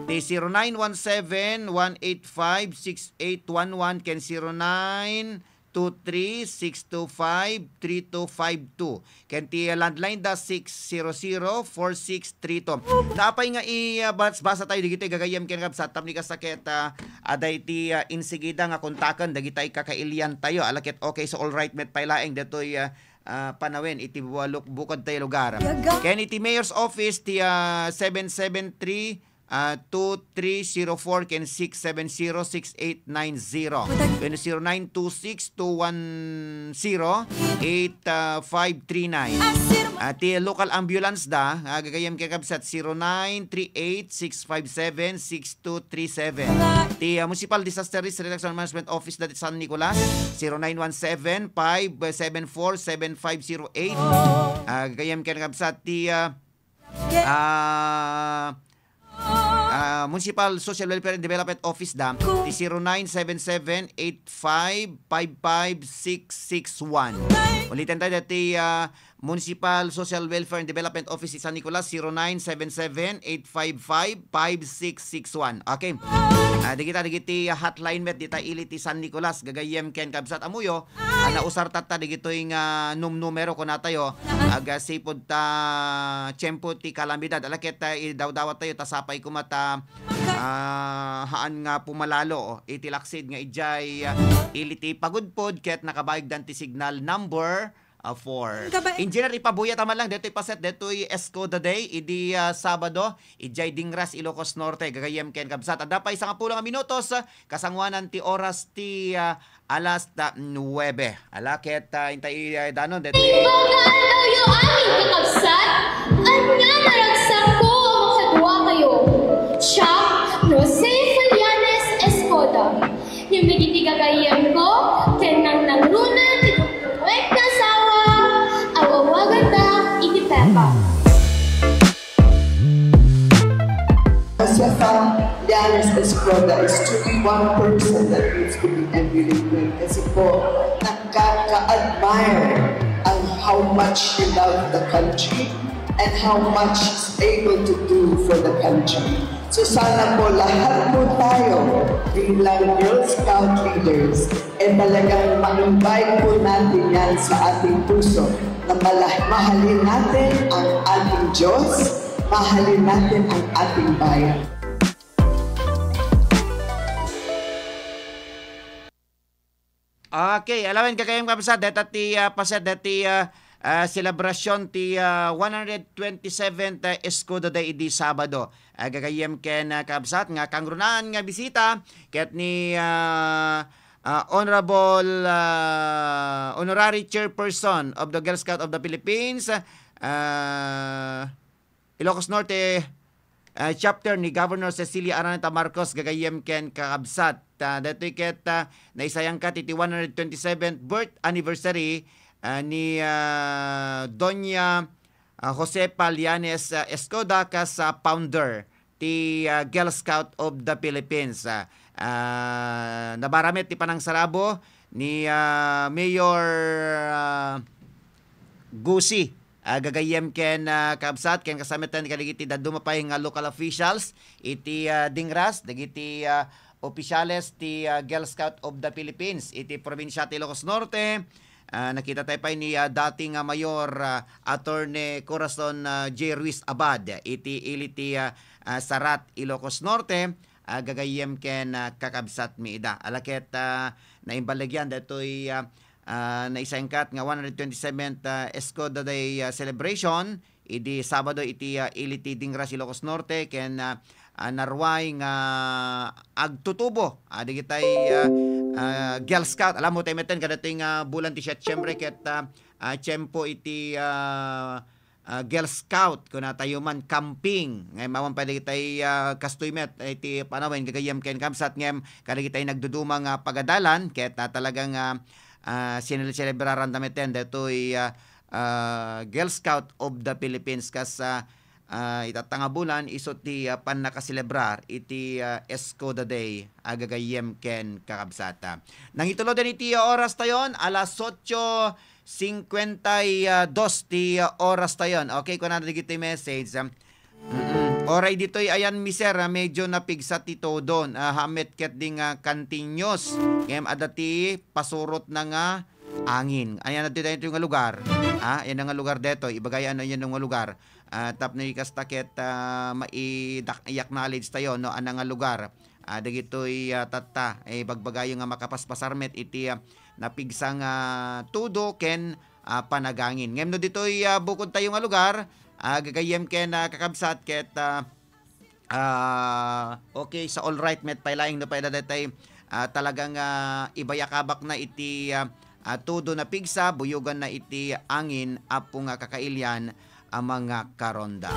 Ti zero nine one seven, one eight five, six eight one one ken zero nine two three, six two five, three two five two. Ken ti, ah, landline da, six zero zero, four six three two. Napay nga i, ah, bas-, basa tayo digitoy gagayyem ken kakabsat, tapno kasta ket, ah, aday ti, ah, insigida nga kontaken dagiti kakailian tayo. Ala ket okay, so all right met pay laeng detoy, ah, ah, panawen iti bualok bukod tayo lugar. Ken iti mayor's office ti, ah, seven seven three, ah, two three zero four ken six seven zero, six eight nine zero. Ken zero nine two six two one zero eight five three nine. Ah, ti local ambulance da, ah, gagayyem ken kakabsat, zero nine three eight six five seven six two three seven. Ti, ah, Municipal Disaster Risk Reduction Management Office dati San Nicolas, zero nine one seven, five seven four, seven five zero eight. Ah, gagayyem ken kakabsat, ti, ah, ah, ah, Municipal Social Welfare and Development Office da, ti zero nine seven seven eight five five five six six one. Uliten tayo dati, ah, Municipal Social Welfare and Development Office ti San Nicolas, zero nine seven seven eight five five five six six one. Okay. Ah, dagita, dagiti hotline met dita ili ti San Nicolas, gagayyem ken kabsat amuyo, ah, nausar tatta digitoy nga num-, numero kunatayo, aga sipud ta tiempo ti kalamidad. Ala ket, ah, idawdawat tayo, ta sapay koma ta, ah, haan nga pumalalo iti laksid nga idiay, ah, ili ti pagudpod ket nakabaigdan ti signal number, ah, four. Engineer, ipabuya ta man lang detoy paset, detoy Escoda Day, idi, ah, Sabado, idiay Dingras, Ilocos Norte, gagayyem ken kabsat. Adda pay sangapulo nga minutos, ah, kasangoanan ti oras ti, ah, alas ta-, nuebe. Ala ket, ah, intay, ah, danon, detoy. Maayong adlaw, amin kakabsat. Ania naragsak ko a makadua kayo. Siak, Jose Falianes Escoda. Ngem dagiti gagayyem ko ken nangnangruna ti dumdumngeg nga asawa, aw-awagandak iti Pepa. Josefa Llanes Escoda is truly one person that needs to be emulated. Kasi po, nakaka-admire ang how much he loved the country and how much he's able to do for the country. So sana po lahat po tayo bilang Girl Scout leaders, eh talagang ma-invite po natin yan sa ating puso na mala-, mahalin natin ang ating Diyos, mahalin natin ang ating bayan. Okay, alawen, gagayyem kabsat, deta ti, ah, paset, deti, ah, ah, selebrasyon ti, ah, one hundred twenty-seventh, ah, Escudo Day idi Sabado. Ah, gagayyem ken, ah, kabsat nga kangrunaan nga bisita ket ni, ah, ah, Honorable, ah, Honorary Chairperson of the Girl Scout of the Philippines, ah, Ilocos Norte, ah, chapter ni Governor Cecilia Araneta Marcos, gagayyem ken kakabsat. Ah, daytoy ket, ah, naisayangkat iti one hundred twenty-seventh birth anniversary, ah, ni, ah, Doña, ah, Josefa Llanes, ah, Escoda kas, ah, founder ti, ah, Girl Scout of the Philippines. Ah, ah, nabara met ti panangsarabo ni, ah, Mayor, ah, Gusi, ah, gagayyem ken, ah, kabsat, ken kasametan kadagiti dadduma pay nga local officials iti, ah, Dingras, dagiti, ah, opisyales ti, ah, Girl Scout of the Philippines iti probinsia ti Ilocos Norte. Ah, nakita tayo pay ni, ah, dating, ah, Mayor, ah, Attorney Corazon, ah, J. Ruiz Abad iti ili ti, ah, ah, Sarat, Ilocos Norte, ah, gagayyem ken, ah, kakabsat mi ida. Ala ket, ah, naimballigyan daytoy, ah, ah, naisengkat nga one hundred twenty-seventh, ah, Escoda Day, ah, celebration idi Sabado iti, ah, ili ti Dingras, Ilocos Norte, ken, ah, ah, naruay nga agtutubo, ah, dagitay, ah, ah, Girl Scout. Alam mo, tayo metten, kadatoy nga bulan ti Setyembre ket, ah, ah, tiempo iti, ah, ah, Girl Scout, kunatayo man, camping. Ngem awan pay dagitay, ah, kastoy met, eh, iti panawen, gagayyem ken kabsat, ngem kadagitay nagduduma nga pagadalan, ket, ah, talagang, ah, ah, sinelebraranda metten daytoy, ah, ah, Girl Scout of the Philippines, kas, ah, ah, itatta nga bulan, isu ti, ah, pannakaselebrar iti, ah, Escoda Day, a gagayyem ken kakabsat. Nangituloden iti oras tayon, alas otso cincuenta y dos ti, ah, oras tayon. Okay, kunana dagiti message. Mm-mm. Oray ditoy ayan, mister, ah, medyo napigsa ti todo. Ah, hamet ket di nga continuous. Ngem adda ti pasurot na nga angin. Ayan, adda daytoy nga lugar. Ah, ayan nga lugar detoy. Ibagay ano yan nga lugar. Ah, tapno ikasta ket, ah, maidak-, i-acknowledge tayo, no, ana nga lugar. Ah, dagitoy, ah, tatta, eh, bagbagayo nga makapaspasar met iti, ah, napigsa nga todo ken, ah, panagangin. Ngem no ditoy, ah, bukod tayo nga lugar, ah, gagayyem ken, ah, kakabsat ket, ah, ah, okay, sa all right met pay laeng no pay daytay, ah, talagang, ah, ibayakabak na iti, ah, ah, todo napigsa, buyogan na iti angin, apo nga kakailian, a mga karonda.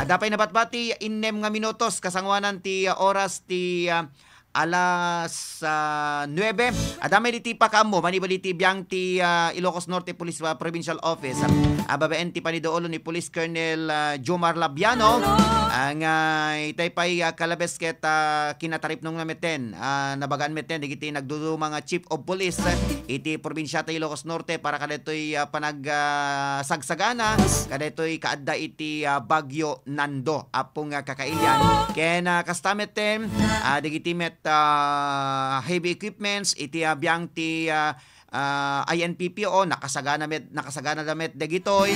Adda pay nabatbati, innem nga minutos, kasangoanan ti, ah, oras ti, ah, alas, ah, nuebe. Adda met iti pakaammo, manipud iti biang ti, ah, Ilocos Norte Police, ah, Provincial Office, ah, babaen ti paniduolo ni Police Colonel, ah, Jomar Labiano, ah, nga itay pay, ah, kalabes ket, ah, kinataripnong na metten, ah, nabagaan metten, dagiti nagduduma nga Chief of Police, iti probinsya ti Ilocos Norte para kadaytoy, ah, panag, ah, sagsagana, kadaytoy kaadda iti, ah, Bagyo Nando, apo nga kakailian. Ken, ah, kasta metten, ah, dagiti met, ah, heavy equipments, iti, ah, biang ti, ah, ah, I N P P O, nakasagana met, nakasagana da met dagitoy,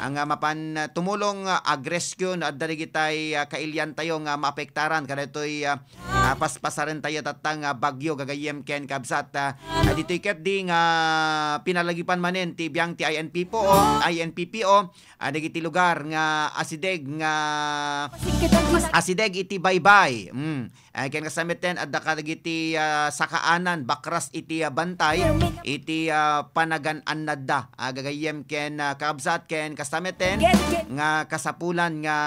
ang, ah, mapan, ah, tumulong, ah, ag-rescue no adda dagitay, ah, kailian tayo nga maapektaran kadaytoy, ah, ah, paspasaren tayo tatta nga bagyo gagayyem ken kabsat, ah, ah, ditoy ket di nga pinalagipan manen ti biang ti I N P P O, I N P P O, ah, dagiti lugar nga asideg nga asideg iti baybay. Mm. Ah, ken kasta metten adda kadagiti, ah, sakaanan bakras iti, ah, bantay iti, ah, panagan-annadda. Ah, gagayyem ken, ah, kabsat ken kasta metten nga kasapulan nga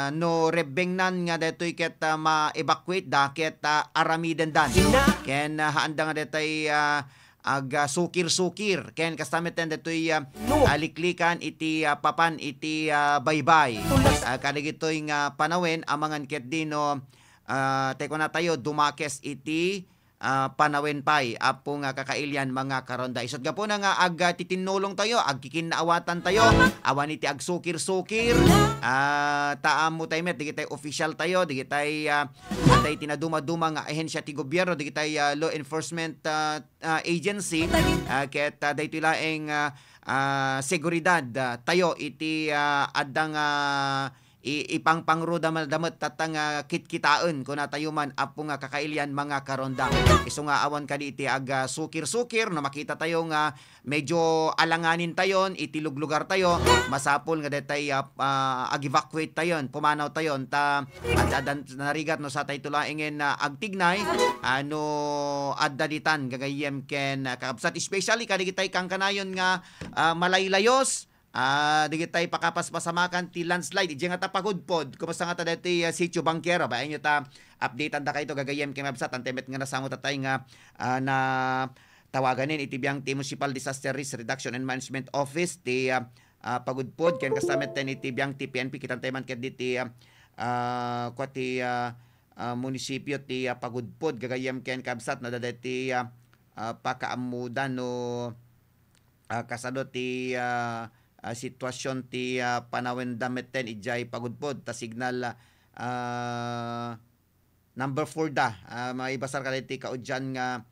no rebbengnan nga daytoy ket, ah, ma-evacuate da ket, ah, aramidendan. Ken, ah, haanda nga daytay, ah, ag, ah, sukir-sukir ken kasta metten daytoy, ah, ah, liklikan iti, ah, papan iti, ah, baybay. Ah, kadagitoy nga panawen amangan ket di no, ah, tay kunatayo, dumakes iti, ah, panawen pay, apo nga kakailian, mga karonda. Isut' gapuna nga ag, ah, titinnulong tayo, agkikinnaawatan tayo, awan iti agsukir-sukir, ah, ta ammo tayo met, digitay official tayo, digitay, ah, atay tinadumaduma nga ahensya ti gobierno, digitay, ah, law enforcement, ah, ah, agency, ah, ket, ah, daytoy laeng, ah, ah, seguridad, ah, tayo iti, ah, adda nga i-, ipangpangruda met, da met tatta nga kitkitaen, kunatayo man, apo nga kakailian, mga karonda. Isu nga awan kadi iti ag, ah, sukir-sukir, no makita tayo nga medyo alanganin tayon iti luglugar tayo, masapul nga daytay, ah, ah, ag-evacuate tayon, pumanaw tayon, ta adda, adda narigat no satay to laengen, ah, agtignay, ah, no adda ditan gagayyem ken, ah, kakabsat, especially kadagitay kankanayon nga, ah, malaylayos, ah, digitay pakapaspasamakan ti landslide, idiay nga ta pagudpod. Kumusta nga ta daytoy, ah, Sitio Bangkero? Baenyo ta updatean da kayto gagayyem ken kabsat, antay met nga nasango tatay nga, ah, na tawaganen iti biang ti Municipal Disaster Risk Reduction and Management Office ti, ah, ah, pagudpod ken kasta metten iti biang ti P N P, kitantay man ket diti, ah, ah, kua ti, ah, ah, munisipyo ti, ah, pagudpod gagayyem ken kabsat, no adda daytoy, ah, ah, pakaammoda no, ah, kasano ti, ah, ah, situasion ti, ah, panawen da metten idiay pagudpod ta signal, ah, number four da, ah, maibasar kadaytoy kaudian nga,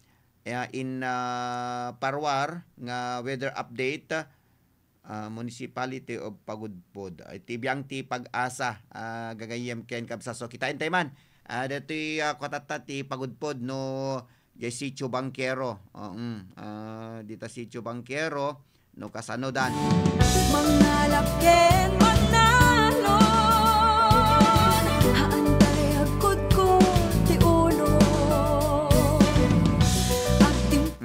ah, in, ah, Parwar nga weather update, ah, Municipality of Pagudpod. Iti biang ti Pag-asa, ah, gagayyem ken kabsat. So, kitaen tay man. Ah, daytoy, ah, kua tatta ti Pagudpod no diay Sitio Bangkero. Oo, mm. Ah, dita Sitio Bangkero, no kasano dan. Mangalap ken manalon, haantay agkud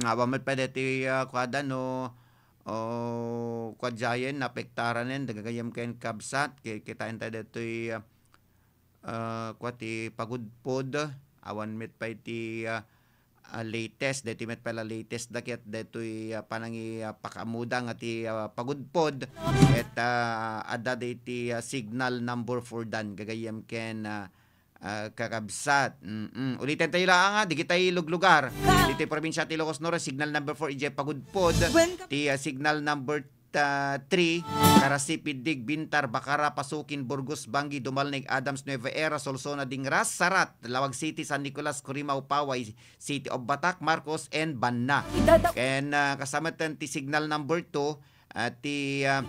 Awan met pay daytoy, ah, kuada no, o, kuadiayen, naapektaran, gagayyem ken kabsat, ki-, kitaentayo daytoy, ah, ah, kua ti pagudpod, awan met pay ti, ah, ah, latest, daytoy met pala latest da ket daytoy, ah, panangi-, ah, pakaammoda nga ti, ah, pagudpod, ket, ah, adda daytoy, ah, signal number four dan, gagayyem ken, ah, ah, kakabsat. Mm-mm. Uliten tayo lang, ah, digitay luglugar. Ditoy probinsya ti Ilocos Norte, signal number four, idiay pagudpod. Ti, ah, signal number, ah, three, Karasi, Piddig, Bintar, Bacara, Pasukin, Burgos, Banggi, Dumalneg, Adams, Nueva Era, Solsona, Dingras, Sarat, Laoag City, San Nicolas, Corimao, Paway, City of Batac, Marcos, and Banna. Ken, ah, kasama ten ti signal number two, ah, ti, ah,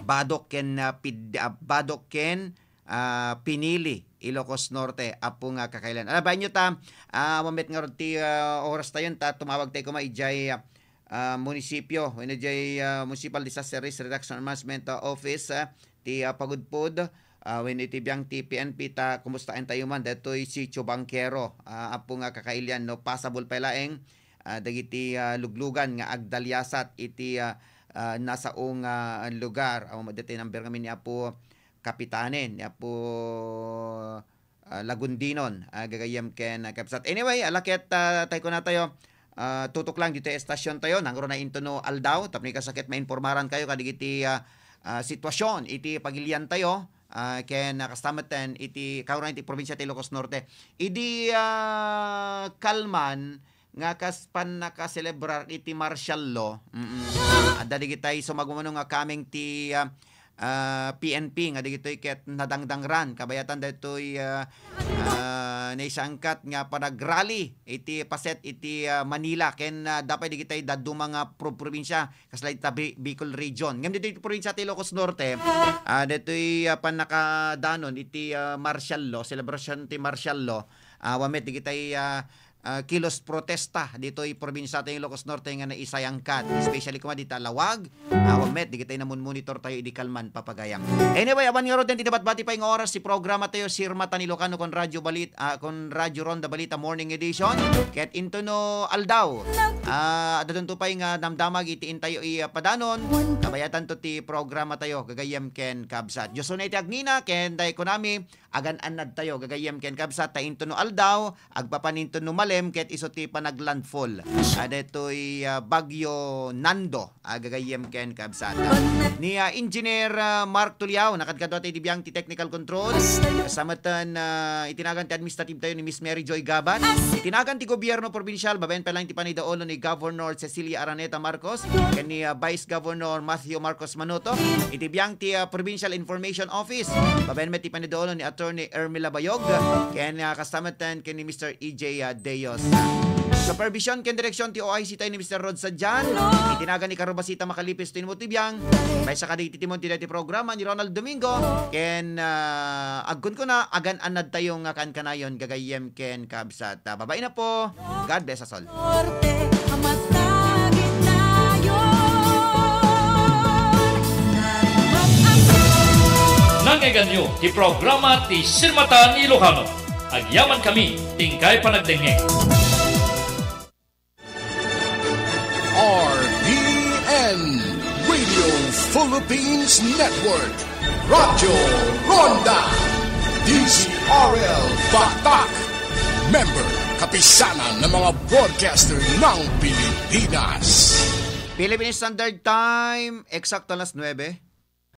Badok ken, ah, Pid-, ah, Badok ken, ah, Pinili, Ilocos Norte, Apo nga kakailian. Ala, bayan nyo ta, ah, awan met ngarud ti, ah, oras tayo, ta tumawag tayo koma idiay, ah, ah, munisipyo, wenno idiay, ah, Municipal Disaster Risk Reduction Management, ah, Office, ah, ti, ah, pagudpod, ah, wenno iti biang ti P N P ta kumustaentayo man, daytoy Sitio Bangkero, ah, Apo nga kakailian, no, pasabol pay laeng, ah, dagiti, ah, luglugan nga agdaliasat iti, ah, ah, nasao nga lugar. Awan met daytoy number ngamin ni Apo Kapitanen, ni Apo, ah, Lagundinon, ah, gagayyem ken, ah, kabsat. Anyway, ala ket, ah, tay kunatayo, ah, tutok lang ditoy estasion tayo, nangruna intono aldaw, tapno ikasakit mainformaran kayo kadigiti, ah, ah, sitwasyon iti pagilian tayo, ah, ken, ah, kasta met ten iti, kaurang iti probinsya ti Ilocos Norte. Idi, ah, kalman, nga kas pannakaselebrar iti martial law. Mm. Adda digitay sumagmamano nga kameng ti, ah, ah, P N P nga digitoy ket nadangdangran. Kabayatan daytoy, ah, ah, naisangkat nga panagrally iti paset iti, ah, Manila ken, ah, adda pay digitay dadduma nga pro-, probinsya kasla ita Bi-, Bicol Region. Ngem ditoy probinsya ti Ilocos Norte, ah, daytoy, ah, pannakadanon iti, ah, martial law, selebrasyon ti martial law. Ah, awan met digitay, ah, ah, kilos protesta ditoy probinsya ti Ilocos Norte nga naisayangkat, especially koma dita Laoag. Ah, awan met digitay namunmonitor tayo idi kalman, papagayam. Anyway, awan ngaruden ti nabatbati pay nga oras ti programa tayo, Sirmatan Ilocano, kon Radyo Balit-, ah, kon Radyo Ronda Balita Morning Edition. Ket intono aldaw, ah, adda tunto pay nga damdamag iti intayo i, ah, padanon. Kabayatanto ti programa tayo, gagayyem ken kabsat. Dios una iti agnina, ken tay kunami, agan-annad tayo, gagayyem ken kabsat, ta intono aldaw, agpapan intono malem, ket isu ti panaglandfall, ah, daytoy, ah, Bagyo Nando, ah, gagayyem ken kabsat. Ni, ah, Engineer, ah, Mark Tuliao, nakadkadua ti biang ti technical control. Sa metten, ah, itinagan ti administrative tayo ni Miss Mary Joy Gabat. Itinagan ti gobyerno probinsial, babaen pa lang ti panidaulo ni Governor Cecilia Araneta Marcos, ken ni, ah, Vice Governor Matthew Marcos Manuto. Iti biang ti, ah, Provincial Information Office, babaen met ti panidaulo ni Attorney Ermila Bayog, ken, ah, kasta metten ken ni Mister E J, ah, Deos. Supervision ken direksyon ti O I C tayo ni Mister Rod Sadian. Itinagan ni Carlo Basita Makalipis ti inmo ti biang. Maysa kadi iti timon ti daytoy programa ni Ronald Domingo. Ken, ah, agkunkuna, agan-annad tayo nga kankanayon, gagayyem ken kabsat. Ah, babaen na po. God bless us all. Norte, amat kaginayon. Nangeganyo ti programa ti Sirmatan Ilocano. Agyamankami ti inkay panagdengngeg. R P N, Radio Philippines Network, Radyo Ronda, D Z R L Batak, member, Kapisanan ng mga Broadcaster ng Pilipinas. Philippine Standard Time, eksakto alas nuebe.